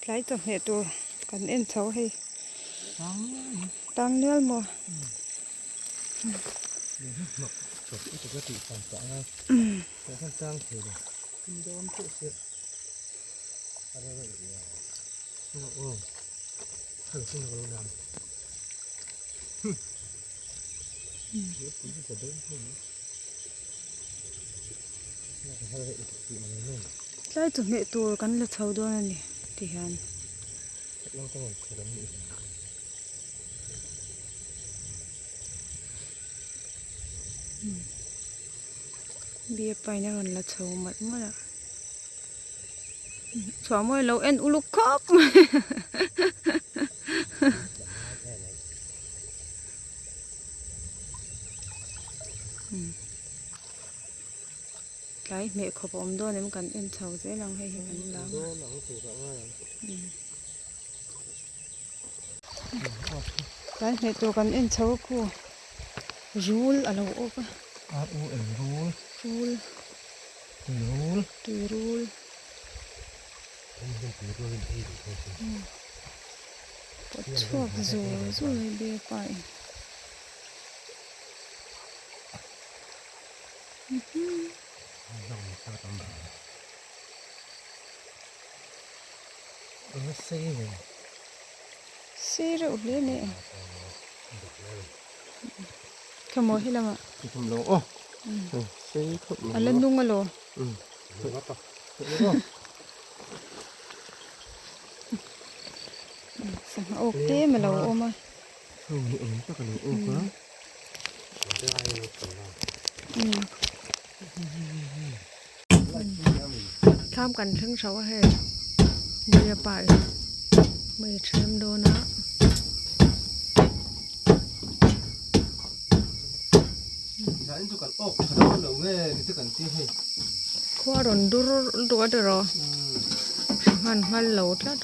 Tlai chawhmeh tur kan en chho hei. Tang nual maw? Tlai chawhmeh tur kan la chho dawn a ni ti hian. Beer pine a rawn la chho malh malh a chhuah mawi lo en uluk khawp mai. Tlai hmeh khawp a awm dawn em kan en chho zel ang hei hi kan la ang tlai hmeh tur kan en chho a khu rul a lo awk a rul tui rul pawt chhuak zur zur mai beer pa in. Sei reuh hle mai a. Khamaw hi lamah. A la nung alaw. Sangha awk tlem a lo awm a. Thlam kan thleng tho a hei mei a pai mei a then dawn a. Khua rawn dur duh a tiraw hman hman lo tlat.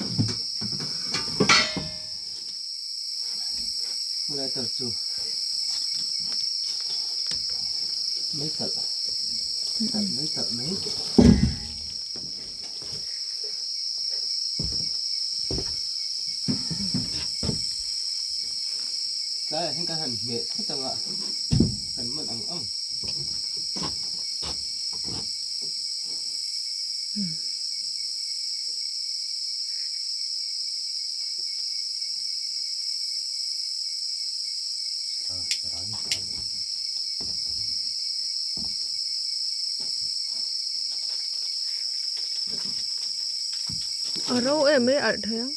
A ro em mai alh thei ang.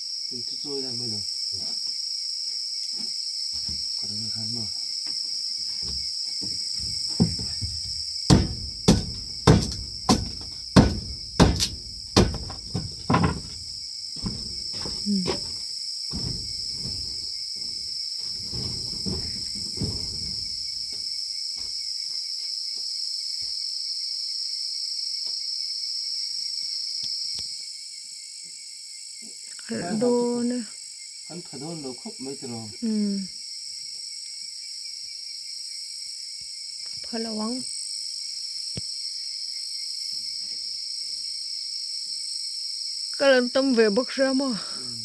Alh dawn e. Kan tha dawn lo khawp mai tiraw. Umm. Phal lo ang. Kal an tam ve bawk sia maw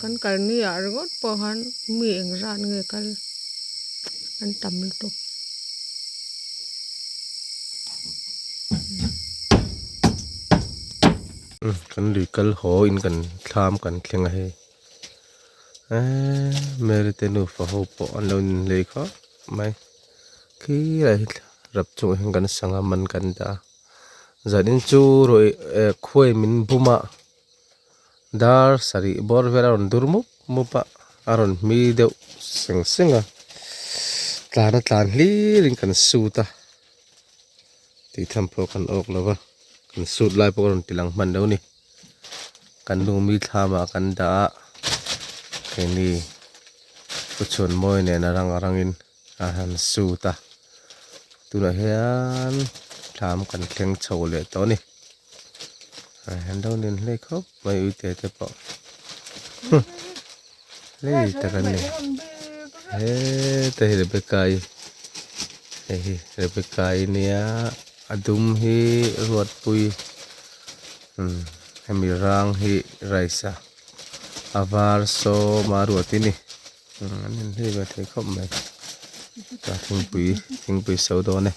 kan kal ni ah ringawt pawh khan mi eng zat nge kal an tam lutuk. Kan lui kal haw in kan thlam kan thleng a hei eee Mary te nufa ho pawh an lo inlei khawp mai khilai hi rap chungah hian kan sangha man kan dah a. Zanin chu ruih eh khuai min bum a dar sarih bawr vel a rawn dur mup mup a a rawn hmi deuh seng seng a tlan a tlan hlir in kan sut a tih tham pawh kan awk lo va kan sut lai pawh a rawn ti lang hman lo a ni kan nu mi thlam ah kan dah a keini pu chhuan mawi nen a rang a rang in. A han sut a tunah hian thlam kan thleng chho leh tawh a ni an lo nen hlei khawp mai uite te pawh hlei tak an ni heta hi Rebecca i hei hi Rebecca i nia a dum hi Ruatpui hemi rang hi rice a. A var sawm a ruat i ni an inhlui ve thei khawp mai ta thingpui thingpui so dawn e.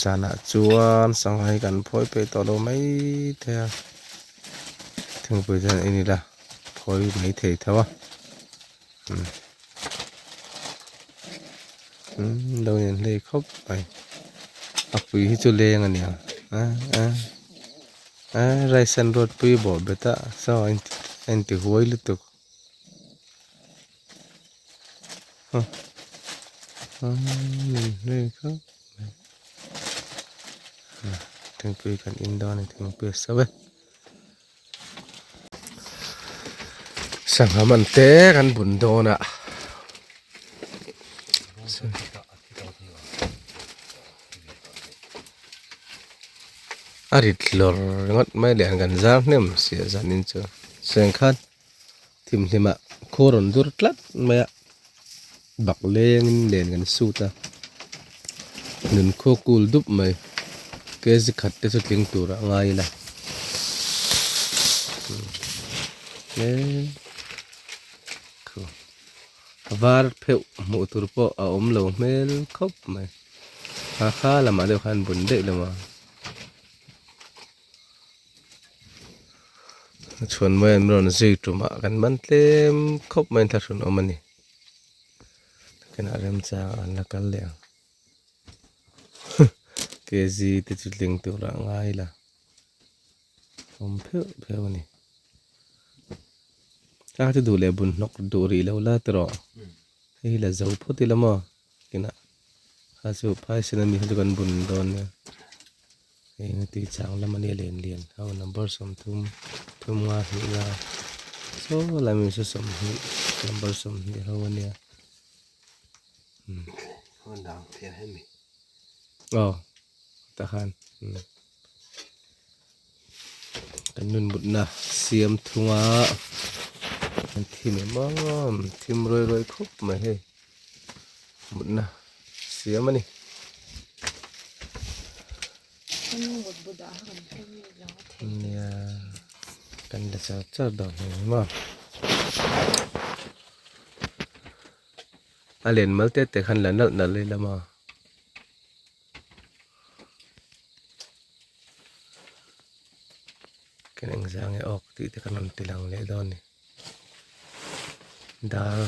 Zanah chuan sangha hi kan phawi peih tawh lo mai thei a thingpui te an en ila phawi mai thei tho a umm lo in hlei khawp mai a pui hi chu leng a nia eh rice an rawt pui bawh bet a saw a inti huai lutuk hlei khawp mai thingpui kan in dawn a ni thingpui a so e. Sangha man te kan bun dawn a a rit hlawr ringawt mai leh an kan zar hnem si a zanin chu seng khan thimhlimah khaw rawn dur tlat mai a bak lengin len kan sut a nun khaw kul dup mai kg khat te chu tling tur a ngai ila var pheuh hmuh tur pawh a awm lo hmel khawp mai ha kha lamah deuh khan bun daih lo a. Chhuan mai an rawn zui tum a kan man tlem khawp mai thlahrun awm a ni kinah remchang an la kal leh ang kg te chu tling tur ah ngai la awm pheuh pheuh a ni tlak chu duh leh bun hnawk duh rih lo la tawh hei hi la zo phawt ila maw kinah kha chu phaisen ami kha chu kan bun dawn nia. Eng a tih chang lam a nia len lian ho number sawmthum thum nga hnih nga saw lai mi saw sawmhnih number sawmhnih ho a nia aw tah khan kan nun mutna siam thunga an thim em em thim ruai ruai khawp mai hei mutna siam a ni. Nia kan la char char dawn hei maw a len mal te te khan la nalh nalh ila maw. Kan engzah nge awk tih te kan rawn ti lang leh dawn a ni. Dar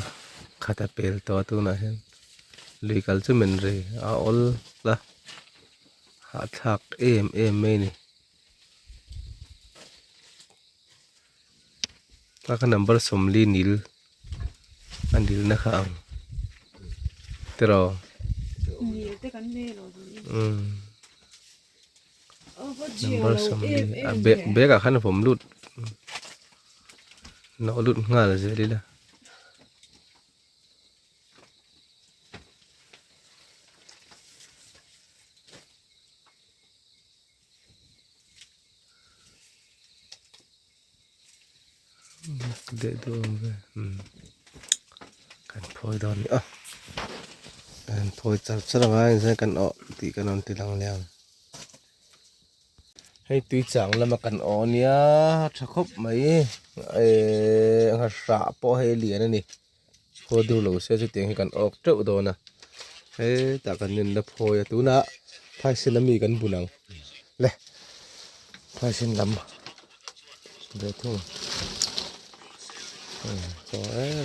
khat a pel tawh a tunah hian lui kal chu men rei a awl a hahthlak em em mai a ni a kha number sawmli nil a nil na kha ang tiraw umm number sawmli a bag bag ah khan a vawm lut. Nawh lut nghal zel ila. Deh duh awm ve kan phawi dawn ni a kan phawi char char anga inzai kan awh tih kan rawn ti lang leh ang. Hei tui chang lama kan aw nia tha khawp mai ehh nghahrah pawh hei lian a ni khaw dur lo se chutiang hi kan awk teuh dawn a hetah kan in la phawi a tunah phaisen ami kan bun ang le phaisen lam ve thung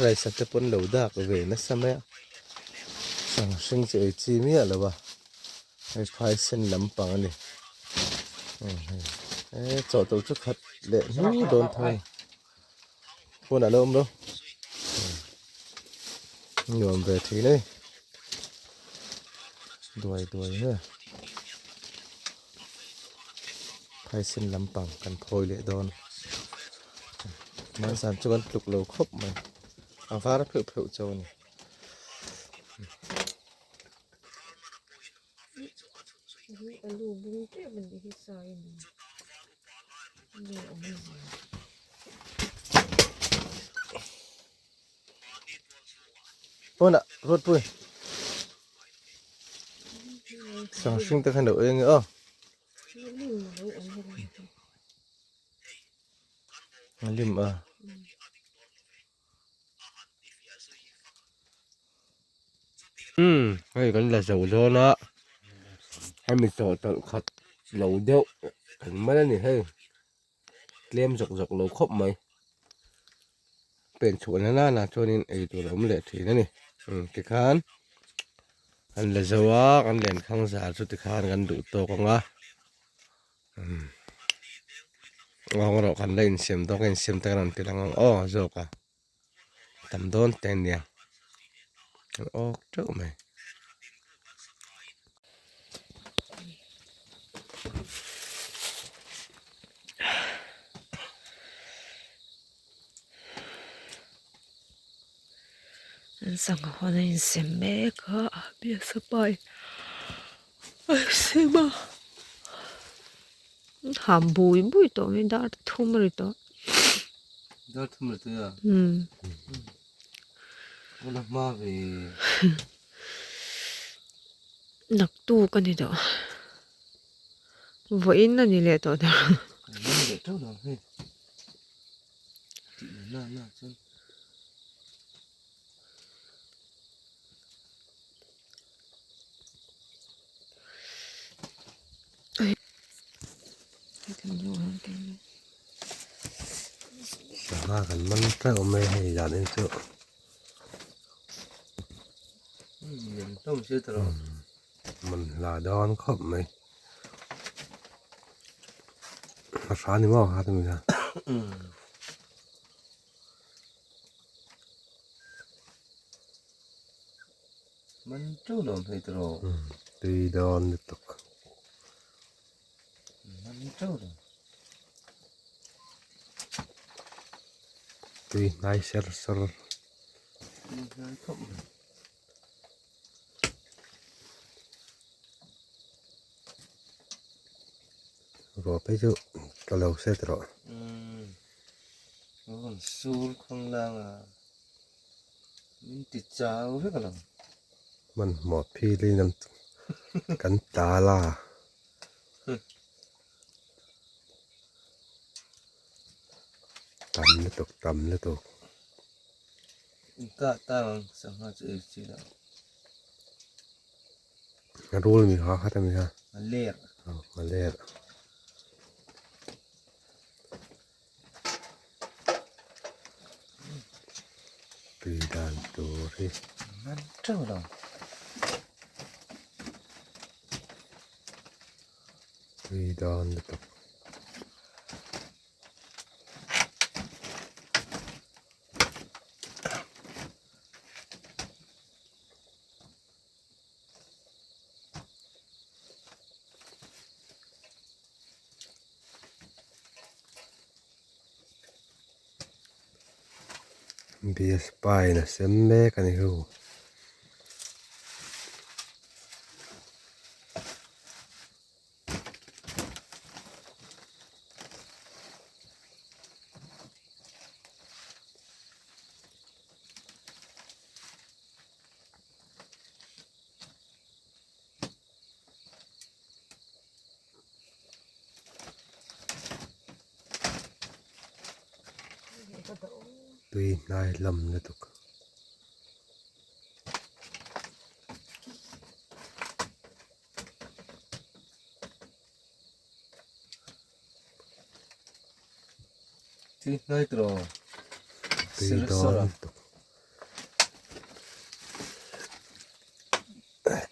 rice te pawn lo dak ve nasa mai a sangha hring chu ei chi miah lo a. Hei phai sen lampang a ni he chawhtawlh chu khat leh hnu dawn thung a ni pawnah a lo awm lo nuam ve thin a ni duai duai mai a phai sen lampang kan phawi leh dawn hmanzan chu kan tluk lo khawp mai a var pheuh pheuh chauh a ni. Pawnah ruat pui sang hring te khan lo eng e aw. A lim a. Umm hei kan la zo dawn a hemi chawhtawlh khat lo deuh kan man a ni hei tlem zawk zawk lo khawp mai pen chhuah na nana chuanin eitur a awm leh thin a ni umm tikhan kan la zo a kan lenkhang zar chu tikhan kan duh tawk ang a umm nghawng erawh kan la insiam dawn ka insiam te kan rawn ti lang ang aw zawk a. Tam dawn teh ania an awk teuh mai. An sangha huan a insem mek a a biasa pai a insem a ham bui bui tawh mai dar thum a ri tawh. Dar thum ri tawh a? Awla hma ve. Naktuk a ni tawh. Vawiin a ni leh tawh ta. Kan man leh teuh lo ang hei. Tih na na chuan. Sangha kan man teuh awm e hei zan in chu man hla dawn khawp mai a hra ni maw kha tumi kha. Man teuh lo hei tawh. Tui dawn lutuk. Man teuh lo. Tui hnai ser ser. Tui hnai khawp mai. Ruah phei chu ka lo set rawh. Rawn sur khawng lang a. Min ti chau vek alawm. Hmanhmawh philin an kan tal a. Tam lutuk tam lutuk. Inkah tang ang sangha chu ei chi lo. A rul mi kha khat a mi kha. A ler. A ler. Tui dan tur hi. Man teuh lo. Tui dan lutuk. Bias pain a sem mek a ni hu. Tui hnai lam lutuk. Tui hnai tawh. Tui dawn lutuk.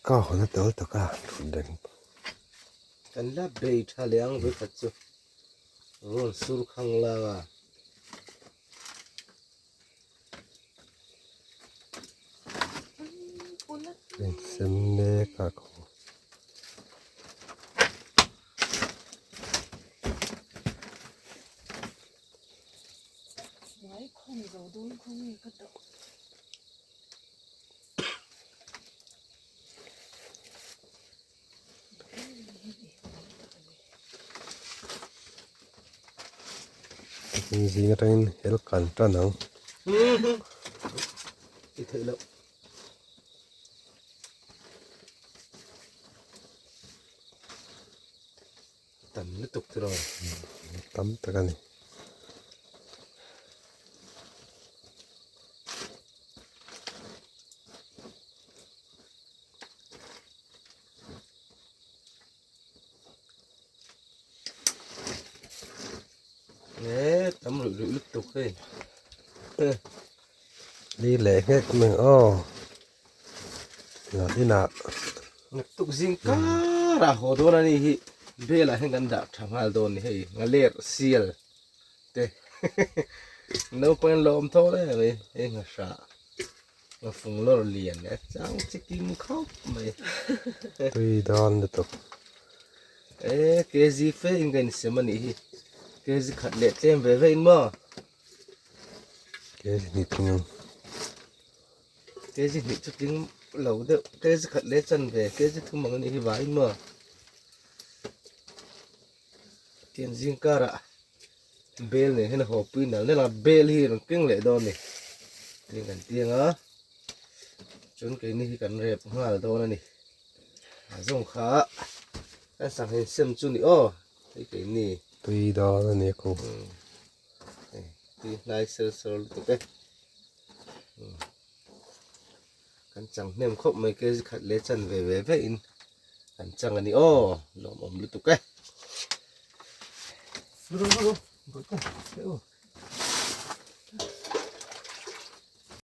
Ka hawn a tel tak a thut reng. Kan la bei tha leh ang vawikhat chu rawn sur khang lang a. Insem mek a khaw. Zing atangin hel kan tan ang. I theih loh. lutuk tiraw. Tam tak a ni. Nge tam ruih ruih lutuk hei. Li leh nghek mai aw. Lah inah. Naktuk zing karah haw dawn a ni hi belah hian kan dah tha nghal dawn ni hei ngaler sial te naupang in lawm tho reng mai hei nghahrah ngafung lawr lian leh chang chikim khawp mai. Tui dawn lutuk. E kg fe in ka insem a nih hi kg khat leh tlem ve ve in maw. Kg hnih thung ang. Kg hnih chu tling lo deuh kg khat leh chan ve kg thum ang a nih hi vaiin maw tian zing karah bel nen hian a haw pui nal nal a bel hi rawn keng leh dawn a ni tin kan tiang a chuan keini hi kan rep nghal dawn a ni a zawng kha kan sangha insem chu ni aw hei keini tui dawn a ni a kawng. Tui hnai sel sawr lutuk e. Kan chang hnem khawp mai kg khat leh chan ve ve ve in kan chang a ni aw lawmawm lutuk e.